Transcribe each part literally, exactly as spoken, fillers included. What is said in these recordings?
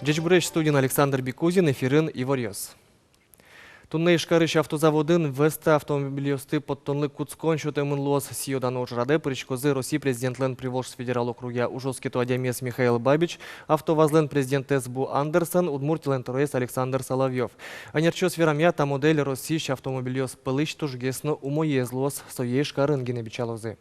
Ӟечбуресь! Студиын Александр Бикузин, эфирын иворъёс. Туннэ Ижкарысь автозаводын Веста автомобильёсты поттонлы кутскон сётэмын луоз. Сӥё-дано ужрадэ пыриськозы Россиысь Президентлэн Приволжск федерал округъя ужоскето адямиез Михаил Бабич, АвтоВАЗлэн президентэз Бу Андерсон, Удмуртилэн тӧроез Александр Соловьёв. Ӧнерчиос верамъя, та модель Россиысь автомобильёс пӧлысь тужгес но умоез луоз, сое Ижкарын гинэ бичалозы.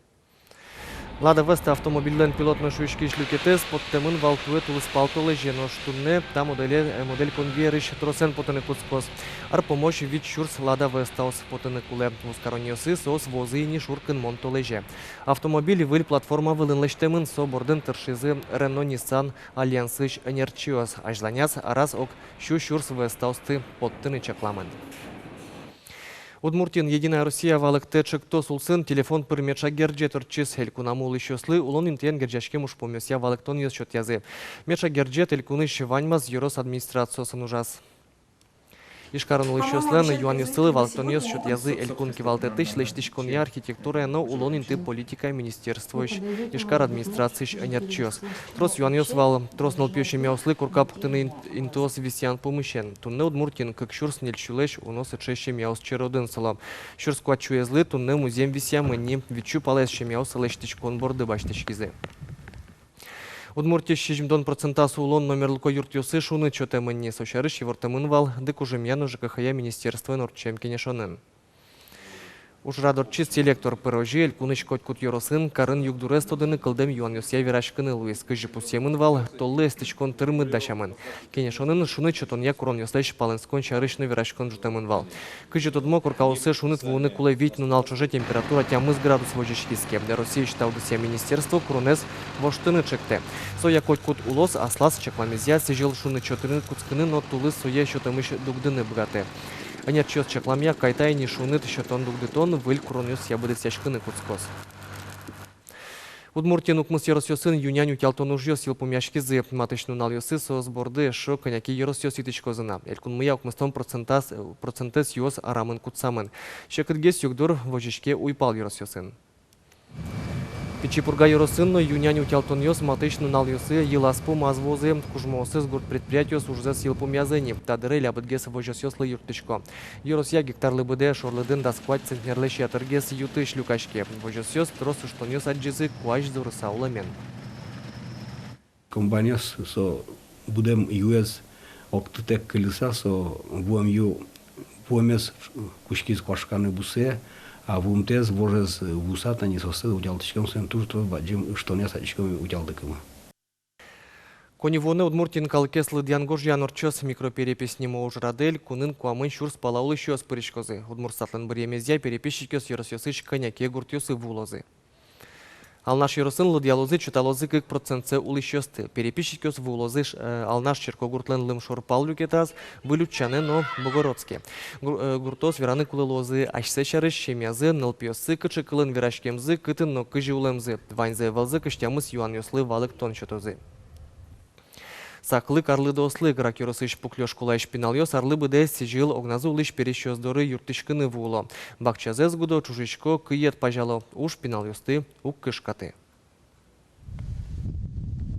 Лада Веста автомобильлэн пилотной шуиськись люкетэз поттэмын вал туэ тулыспал толэзе, нош туннэ та моделе-, модель конвейерысь тросэн потыны кутскоз. Ар пумозь вить сюрс Лада Вестаос потыны кулэ. Вузкаронниосы соос вуозы ини шуркынмон толэзе. Автомобиль выль платформа вылын лэсьтэмын, со бордын тыршизы Рено-Ниссан альянсысь ӧнерчиос. Азьланяз араз ог сю сюрс Вестаосты поттыны чакламын. Удмуртиын «Единая Россия» валэктэ ӵектос улсын телефон пыр меӵак герӟет ортчиз. Элькунамы улӥсьёслы улон интыен герӟаськем ужпумъёсъя валэктонъёс сётъязы. Меӵак герӟет элькунысь ваньмаз ёрос администрациосын ужаз. Ижкарын улӥсьёслэн юанъёссылы валэктонъёс сётъязы элькун кивалтэтысь, лэсьтӥськонъя, архитектурая но улон инты политикая министерствоысь Ижкар администрациысь ӧнерчиос. Трос юанъёс вал трос нылпиё семьяослы корка пуктыны ин-, интыос висъян пумысен. Туннэ Удмуртиын кык сюрс ньыль сюлэсь уно сыӵе семьяос черодын сыло. Сюрс куать сюэзлы туннэ музъем висъямын ни, вить сю палэз семьяос лэсьтӥськон борды басьтӥськизы. Удмуртиысь сизьымдон процентаз улон номерлыко юртъёсы шуныт сётэмын ни. Со сярысь ивортэмын вал Дыкужымъя но ЖКХ-я министерствоен ортчем кенешонын. Ужрад ортчиз селектор пыр. Озьы элькунысь котькуд ёросын карын югдурез тодыны, кылдэм юанъёсъя вераськыны луиз. Кызьы пусъемын вал, толлы эстӥськон тырмыт дасямын. Кенешонын шуныт сётонъя куронъёслэсь палэнскон сярысь но вераськон ӝутэмын вал. Кызьы тодмо, коркаосы шуныт вуыны кулэ вить нунал ӵоже, температура тямыс градус возиськиз ке. Россиысь та удысъя министерство куронэз воштыны ӵектэ. Соя котькуд улос аслаз чакламезъя сӥзьыл шуныт сётыны кутскыны но тулыс сое сётэмысь дугдыны быгатэ. Ӧнерчиос чакламъя, кайта ини шуныт сётон-дугдытон выль куронъёсъя быдэсъяськыны кутскоз. Удмуртиын укмыс ёросъёсын ю-нянь утялтон ужъёс йылпумъяськизы. Матысь нуналъёсы соос борды эшшо кӧня ке ёросъёс итӥськозы на. Элькунмыя укмыстон процентаз-, процентэз юос арамын-кутсамын. Секытгес югдур возиське уйпал ёросъёсын. Пичи Пурга ёросын но ю-нянь утялтонъёс матысь нуналъёсы йылаз-пумаз вуозы. Кужмоосыз гурт предприятиос ужзэс йылпумъязы ни. Та дыре лябытгес возёсъёслы юрттӥсько. Ёросъя гектарлы быдэ шорлыдын дас куать центнерлэсь ятыргес ю-тысь люкаське. Возёсъёс трос ыштонъёс адӟизы куазь зорыса улэмен. Комбайнъёс со быдэм юэз октытэк кылиса, со вуэм ю, вуэмез кутскиз куашканы бусые, а вуымтэез, вожез вуыса, тани соосты утялтӥськом, соин туж трос бадӟым ыштонъёс адӟиськом утялтыкумы. Коньывуонэ Удмуртиын калыкез лыдъян-гожъян ортчоз. «Микроперепись» нимо ужрадэ элькунын куамын сюрс пала улӥсьёс пыриськозы. Удмуртсатлэн быръемезъя, переписчикъёс ёросъёсысь кӧня ке гуртъёсы вуылозы. Алнаш ёросын лыдъялозы, чоталозы кык процентсэ улӥсьёсты. Переписчикъёс вуылозы, э, Алнаш черкогуртлэн Лымшор пал люкетаз, Выль Утчанэ но Богородске. Гур-, э, гуртоос вераны кулэ луозы асьсэ сярысь, семьязы, нылпиоссы кыӵе кылын вераськемзы, кытын но кызьы улэмзы. Ваньзэ ӧвӧлзэ кызь тямыс юанъёслы валэктон сётозы. Саклык арлыдоослы. Грах ёросысь Пуклё школаысь пиналъёс арлы быдэ сӥзьыл огназы улӥсь пересьёс доры юрттӥськыны вуыло. Бакчазэс гудо, ӵужисько, кыед пазяло. Уж пиналъёсты уг кышкаты.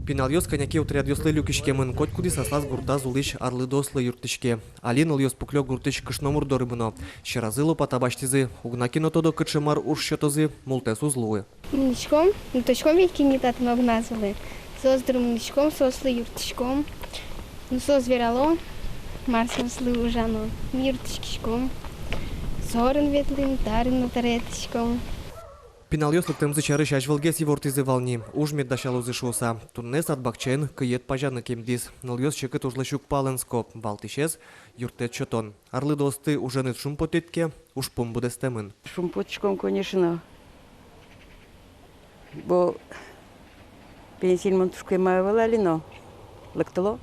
Пиналъёс кӧня ке отрядъёслы люкиськемын, котькудӥз аслаз гуртаз улӥсь арлыдоослы юрттӥське. Али нылъёс Пуклё гуртысь кышномурт доры мыно. Сьӧразы лопата басьтӥзы, уг на ке но тодо, кыӵе мар уж сётозы, мултэс уз луы. Мынӥськом, ну, тодӥськом ведь, кин ке татын огназ улэ. Соос доры мынӥськом, соослы юрттӥськом. Ну, соос верало, мар соослы ужано. Ми юрттӥськиськом. Зорын ветлӥм, тарын но табере ветлӥськом. Пиналъёс лыктэмзы сярысь азьвылгес ивортӥзы вал ни, уж мед дасялозы шуыса. Туннэ сад-бакчаын кыед пазяны кемдӥз. Нылъёс секыт ужлэсь уг палэнско, валтӥсез — юрттэт сётон. Арлыдоосты уженыд шумпоттӥд ке, ужпум быдэстэмын. Шумпотӥськом, конечно. Бо пенсиын мон туж кема ӧвӧл али но, лыктыло.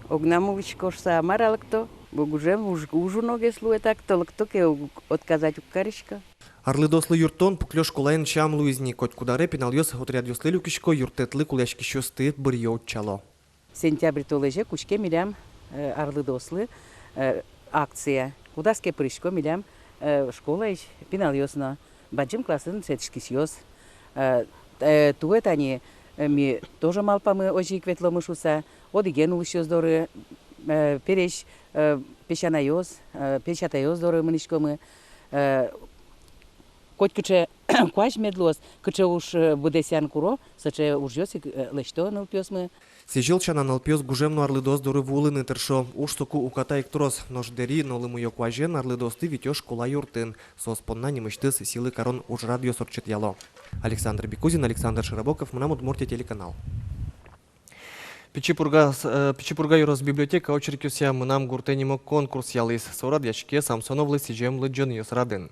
Огнам улӥсько шуса, а мар-а лыкто. Бо гужем уж, уж уногес луэ, так-то лыкто ке, уг, отказать уг кариськы. Арлыдоослы юрттон Пуклё школаын сям луиз ни. Котькуд аре пиналъёс отрядъёслы люкисько, юрттэтлы кулэяськисьёсты быръё, утчало. Сентябрь толэзе кутске милям, э, арлыдоослы, э, акция. Кудаз ке пырисько милям, э, школаысь пиналъёс но, бадӟым классын дышетскисьёс. Э, э, туэ тани Э, ми тоже малпамы, озьы ик ветломы шуыса, одӥген улӥсьёс доры, э, пересь, э, песянайёс, э, песятайёс доры мынӥськомы. Э, котькыӵе куазь мед луоз, кыӵе уж, э, быдэсъян куро, сыӵе ужъёс ик, э, лэсьто нылпиосмы. Сӥзьыл сяна, нылпиос гужем но арлыдоос доры вуылыны тыршо. Уж соку уката ик трос, нош дэри но лымыё куазен арлыдоосты витё школа юртын. Соос понна нимысьтыз сӥлы карон ужрадъёс ортчытъяло. Александр Бекузин, Александр Широбоков, «Мынам Удмуртие» телеканал. Пичи Пурга, э, Пичи Пурга ёрос библиотека очеркъёсъя «Мынам гуртэ» нимо конкурс ялӥз. Со радъяське Самсоновлы сӥзем лыдӟонъёс радын.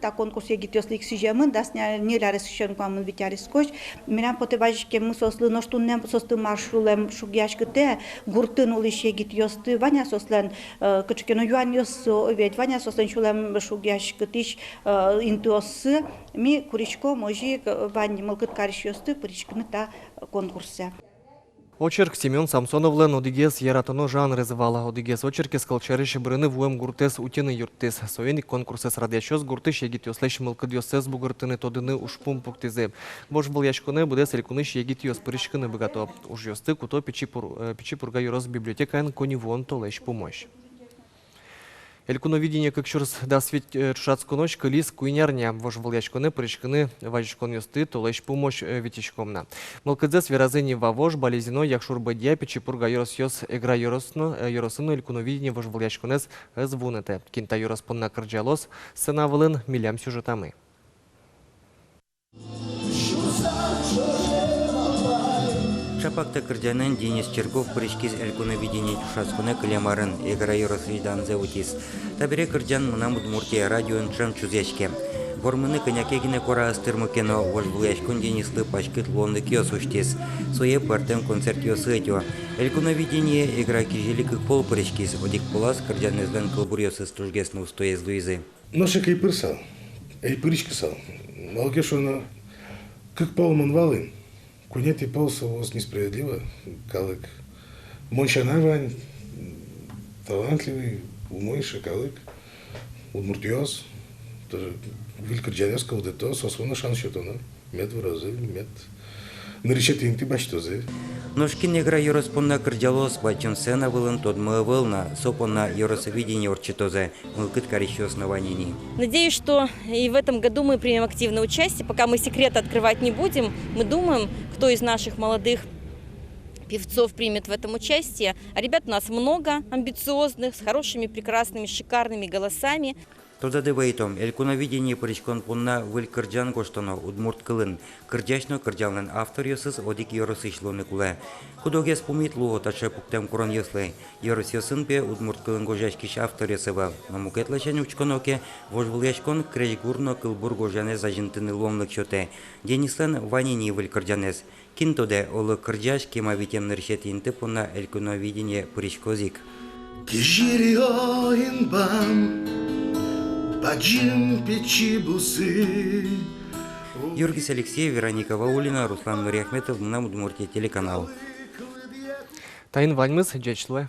Та конкурс егитъёслы ик сӥземын, дас ньыль арескысен куамын вить арескозь. Милям потэ вазиськеммы соослы, нош туннэ соосты мар шулэм шугъяськытэ, гуртын улӥсь егитъёсты, вань-а соослэн, э, кыӵе ке но юанъёссы, ведь вань-а соослэн сюлэм шугъяськытӥсь, э, интыоссы. Ми куриськом озьы ик, э, вань мылкыд карисьёсты пыриськыны та конкурсэ. Очерк Семён Самсоновлэн одӥгез яратоно жанрез вал. Одӥгез очеркез, кылсярысь, бырыны вуэм гуртэз утьыны юрттӥз. Соин ик конкурсэз радъясьёс гуртысь егитъёслэсь мылкыдъёссэс бугыртыны, тодыны ужпум пуктӥзы. Вожвылъяськонэ быдэс элькунысь егитъёс пыриськыны быгато. Ужъёсты куто Пичи Пур-, э, Пичи Пурга ёрос библиотекаын коньывуон толэзь пумозь. «Элькуновидение кык сюрс дас вить», э, ӵошатсконозь кылиз куинь арня. Вожвылъяськонэ пыриськыны вазиськонъёсты толэзь пумозь, э, витиськом на. Мылкыдзэс веразы Нива вож, Балезино, Якшур-Бӧдья, Пичи Пурга ёросъёс. Эгра ёрос но, э, ёросын но «Элькуновидение» вожвылъяськонэз ӧз вунэтэ. Кин та ёрос понна кырӟалоз сцена вылын, милям сюжетамы. Ӵапак та кырӟанэн Денис Чирков пыриськиз «Элькуновидение» ӵошатсконэ кылем арын, Эгра ёросысь данзэ утиз. Табере кырӟан «Мынам Удмуртие» радиоын ӵем чузъяське. Вормыны кӧня ке гинэ куара ӧз тырмы ке но, вожвылъяськон Денислы паськыт луонлыкъёс усьтӥз. Сое пӧртэм концертъёсы ӧтё. «Элькуновидение» Эгра кизили кык пол пыриськиз, одӥг полаз кырӟанэзлэн кылбуръёсыз тужгес но устоез луизы. Нош ик ӧй пырысал, ӧй пыриськысал. Малы ке шуоно, кык пол мон валын. Куинетӥ пол со вуоз несправедливо, калык. Мон сяна вань талантливый, умой, шуэ калык. Удмуртъёс, тоже выль кырӟанъёс кылдыто, соос вуоно шанс сётоно. Мед выразы, мед нырысетӥ инты басьтозы. Нош кин Эгра ёрос понна кырӟалоз, вачын сцена вылын, тодмо ӧвӧл на, со понна «Ёросовидение» ортчытозы, мылкыд карисьёс но вань ини. Надеюсь, что и в этом году мы примем активное участие. Пока мы секрет открывать не будем, мы думаем, кто из наших молодых певцов примет в этом участие. А ребят у нас много, амбициозных, с хорошими, прекрасными, шикарными голосами. Тодады вайытом, «Элькуновидение» пыриськон понна выль кырӟан гожтоно удмурт кылын. Кырӟась но кырӟанлэн авторъёсыз одӥг ёросысь луыны кулэ. Куд-огез пумит луо таӵе пуктэм куронъёслы. Ёросъёсын, пе, удмурт кылын гожъяськись авторъёс ӧвӧл. Но мукет ласянь учконо ке, вожвылъяськон крезьгур но кылбур гожъянэз азинтыны луонлык сётэ. Денислэн вань ини выль кырӟанэз. Кин тодэ, оло, кырӟась кема витем нырысетӥ инты понна «Элькуновидение» пыриськоз ик. Кизили ой инбам, бадӟым пичи бусы. Юргис Алексеев, Вероника Ваулина, Руслан Нуриахметов, «Мынам Удмуртие» телеканал. Таин ваньмыз, ӟеч луэ.